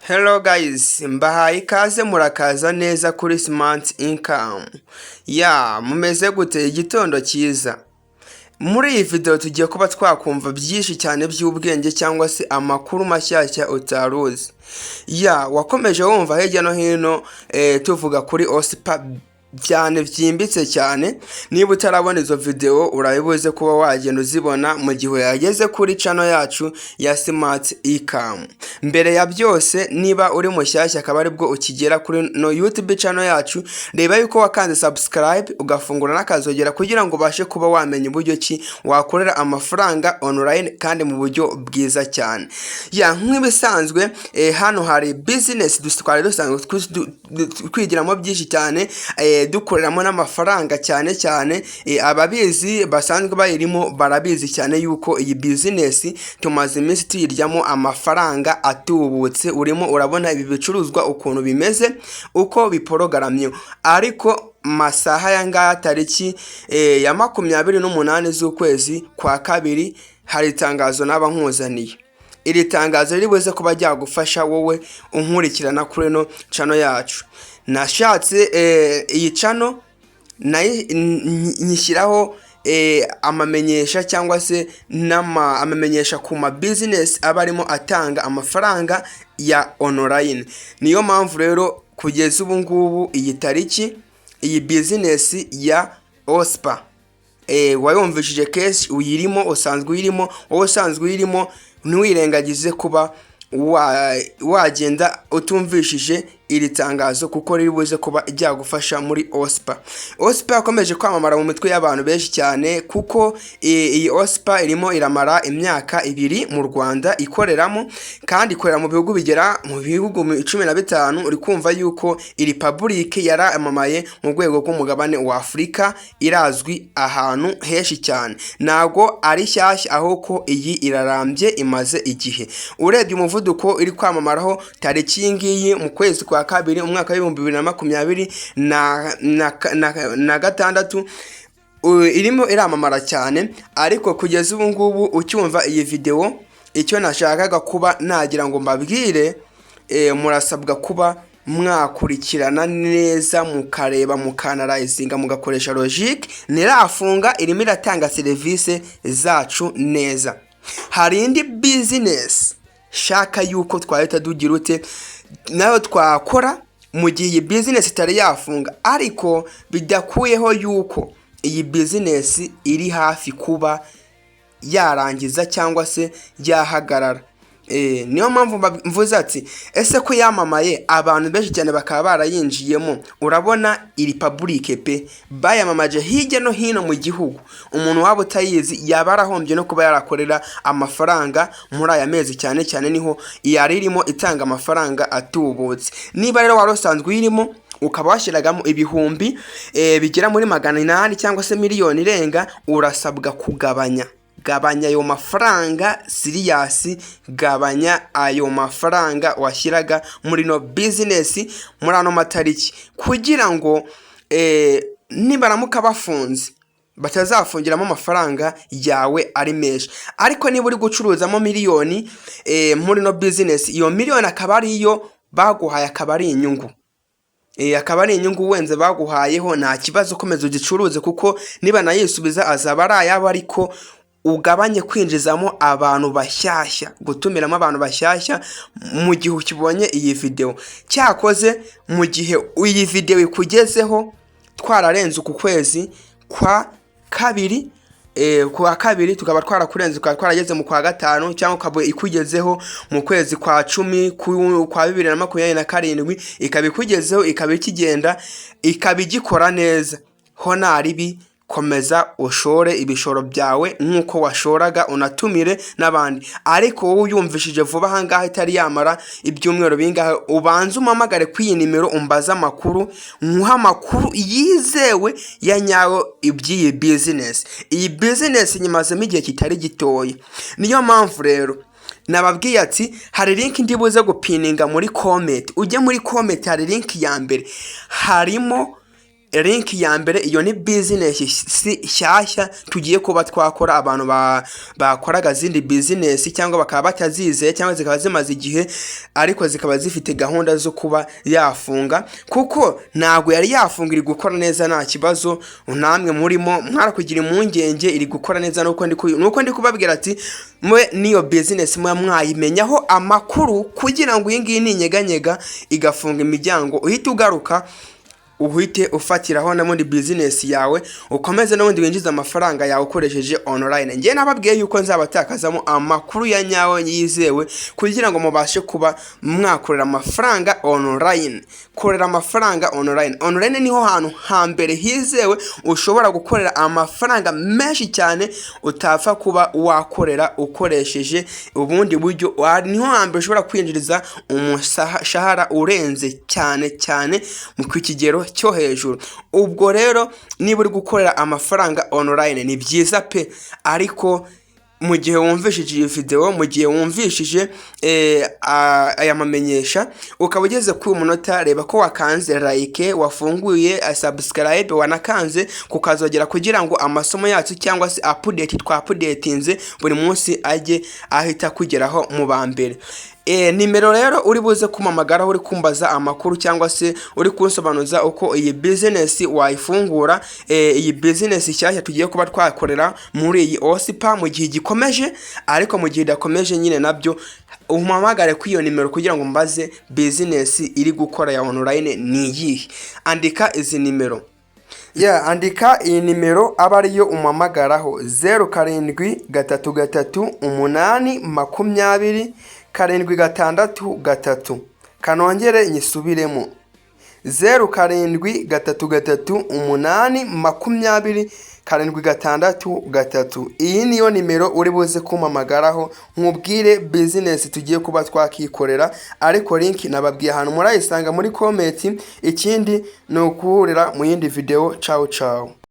Hello guys, mbahaye ikaze, murakaza neza kuri Smart Income. Ya, mumeze gute? Igitondo cyiza. Muri iyi video tugiye kuba twakumva byinshi cyane by'ubwenge cyangwa se amakuru mashyashya utari uzi. Ya, wakomeje wumva hirya no hino tuvuga kuri OSPA cyane byimbitse cyane. Niba utarabona izo video, urabibuze kuba wagenda uzibona mu gihe yageze kuri channel yacu ya Smart Income. Mbere ya byose, niba uri mushyashya akaba aribwo ukigera kuri no YouTube channel yacu, reba yuko wakanze subscribe, ugafungura n'akazogera kugira ngo ubashe kuba wamenya uburyo ki wakorera amafaranga online kandi mu buryo bwiza cyane. Ya, nk'ibisanzwe, hano hari business twari dusanzwe twigiramo byinshi cyane, dukoreramo n'amafaranga cyane cyane. Ababizi basanzwe bayirimo barabizi cyane yuko iyi business tumaze iminsi tuyiryamo amafaranga atubutse. Urimo urabona ibi bicuruzwa ukuntu bimeze, uko biporogaramye. Ariko masaha aya ngaya, tariki ya 28 z'ukwezi kwa kabiri, hari itangazo naba nkuzaniye. Iri tangazo riri buze kuba ryagufasha wowe unkurikirana kuri ino channel yacu. Nashatse iyi channel nyishyiraho amamenyesha cyangwa se amamenyesha ku ma business aba arimo atanga amafaranga ya online. Niyo mpamvu rero kugeza ubu ngubu, iyi tariki, iyi business ya OSPA wayumvishije kenshi, uyirimo, usanzwe uyirimo. Wowe usanzwe uyirimo, ntiwirengagize kuba wagenda utumvishije iri tangazo, kuko riri buze kuba ryagufasha muri OSPA. OSPA yakomeje kwamamara mu mitwe y'abantu benshi cyane, kuko iyi OSPA irimo iramara imyaka 2 mu Rwanda ikoreramo, kandi ikorera mu bihugu bigera mu bihugu 15. Uri kumva yuko iri public, yaramamaye mu rwego rw'umugabane wa Afurika, irazwi ahantu henshi cyane. Ntabwo ari shyashya, ahubwo iyi irarambye, imaze igihe. Urebye umuvuduko iri kwamamaraho, tariki iyi ngiyi mu kwezi kwa kabiri, umwaka w'2026, irimo iramamara cyane. Ariko kugeza ubu ngubu, ucyumva iyi videwo, icyo nashakaga kuba nagira ngo mbabwire, murasabwa kuba mwakurikirana neza, mukareba, mukanarayizinga, mugakoresha logique. Ntirafunga, irimo iratanga serivisi zacu neza. Hari indi business shaka yuko twahita tugira ute nayo twakora mu gihe iyi business itari yafunga, ariko bidakuyeho yuko iyi business iri hafi kuba yarangiza cyangwa se yahagarara. Niyo mpamvu mvuze ati: "Ese ko yamamaye, abantu benshi cyane bakaba barayinjiyemo?" Urabona iri public pe, bayamamaje hirya no hino mu gihugu. Umuntu waba utayizi yaba yarahombye no kuba yarakorera amafaranga muri aya mezi, cyane cyane niho yari irimo itanga amafaranga atubutse. Niba rero wari usanzwe uyirimo, ukaba washyiragamo ibihumbi bigera muri 800 cyangwa se miliyoni irenga, urasabwa kugabanya. Gabanya ayo mafaranga, serious, gabanya ayo mafaranga washyiraga muri no business muri ano matariki, kugira ngo nibaramuka bafunze batazafungiramo amafaranga yawe ari menshi. Ariko niba uri gucuruzamo miliyoni muri no business, iyo miliyoni akaba ariyo baguhaye, akaba ari inyungu, akaba ari inyungu wenze baguhayeho, nta kibazo, ukomeza ugicuruze, kuko niba nayisubiza azaba ari ayabo. Ariko ugabanye kwinjizamo abantu bashyashya, gutumiramo abantu bashyashya mu gihe ukibonye iyi videwo. Cyakoze mu gihe iyi videwo ikugezeho twararenze uku kwezi kwa kabiri, kwa kabiri tukaba twarakurenze, tukaba twarageze mu kwa gatanu, cyangwa ukaba ikugezeho mu kwezi kwa 10 kwa 2027, ikaba ikugezeho, ikaba ikigenda, ikaba igikora neza, ho naribi, komeza ushore ibishoro byawe nk'uko washoraga, unatumire n'abandi. Ariko wowe uyumvishije vuba aha ngaha, itari yamara ibyumweru bingahe, ubanze umpamagare kuri iyi nimero, umbaze amakuru, nkuhe amakuru yizewe ya nyayo iby'iyi business. Iyi business nyimazemo igihe kitari gitoya. Niyo mpamvu rero nababwiye ati hari link ndi buze gupininga muri comment. Ujye muri comment, hari link ya mbere, harimo Link ya mbere, iyo ni business nshyashya tugiye kuba twakora. Abantu bakoraga izindi business cyangwa bakaba batazizeye, cyangwa zikaba zimaze igihe ariko zikaba zifite gahunda zo kuba yafunga, kuko ntabwo yari yafunga, iri gukora neza, nta kibazo. Namwe murimo mwarakugira impungenge, iri gukora neza. Nuko ndi kubabwira ati mwe n'iyo business muba mwayimenyaho amakuru, kugira ngo iyi ngiyi ninyeganyega igafunga imiryango, uhite ugaruka, uhite ufatiraho n'ubundi business yawe, ukomeze n'ubundi winjize amafaranga yawe ukoresheje online. Njye nababwiye yuko nzabatakazamo amakuru ya nyayo yizewe, kugira ngo mubashe kuba mwakorera amafaranga online. Korera amafaranga online. Online niho hantu hambere hizewe ushobora gukorera amafaranga menshi cyane utapfa kuba wakorera ukoresheje ubundi buryo. Niho hambere ushobora kwinjiriza umushahara urenze cyane cyane mu ku kigero cyo hejuru. Ubwo rero niba uri gukorera amafaranga online, ni byiza pe. Ariko mu gihe wumvishije iyi video, mu gihe wumvishije aya mamenyesha, ukaba ugeze kuri uyu munota, reba ko wakanze like, wafunguye subscribe, wanakanze kukazogera, kugira ngo amasomo yacu cyangwa se update twaupdatinze buri munsi ajye ahita kugeraho mu ba mbere. Nimero rero uri buze kumpamagaraho uri kumbaza amakuru cyangwa se uri kunsobanuza uko iyi business wayifungura, iyi business nshyashya tugiye kuba twakorera muri iyi OSPA mu gihe gikomeje, ariko mu gihe idakomeje nyine nabyo umpamagare kuri iyo nimero kugira ngo mbaze business iri gukora ya online ni iyihe. Andika izi nimero ya, andika iyi nimero aba ariyo umpamagaraho: 0733820763. Kanongere nyisubiremo: 0733820763. Iyi niyo nimero uri buze kumpamagaraho nkubwire business tugiye kuba twakikorera. Ariko link nababwiye ahantu murayisanga muri comment. Ikindi ni ukuhurira mu yindi video. Ciao ciao.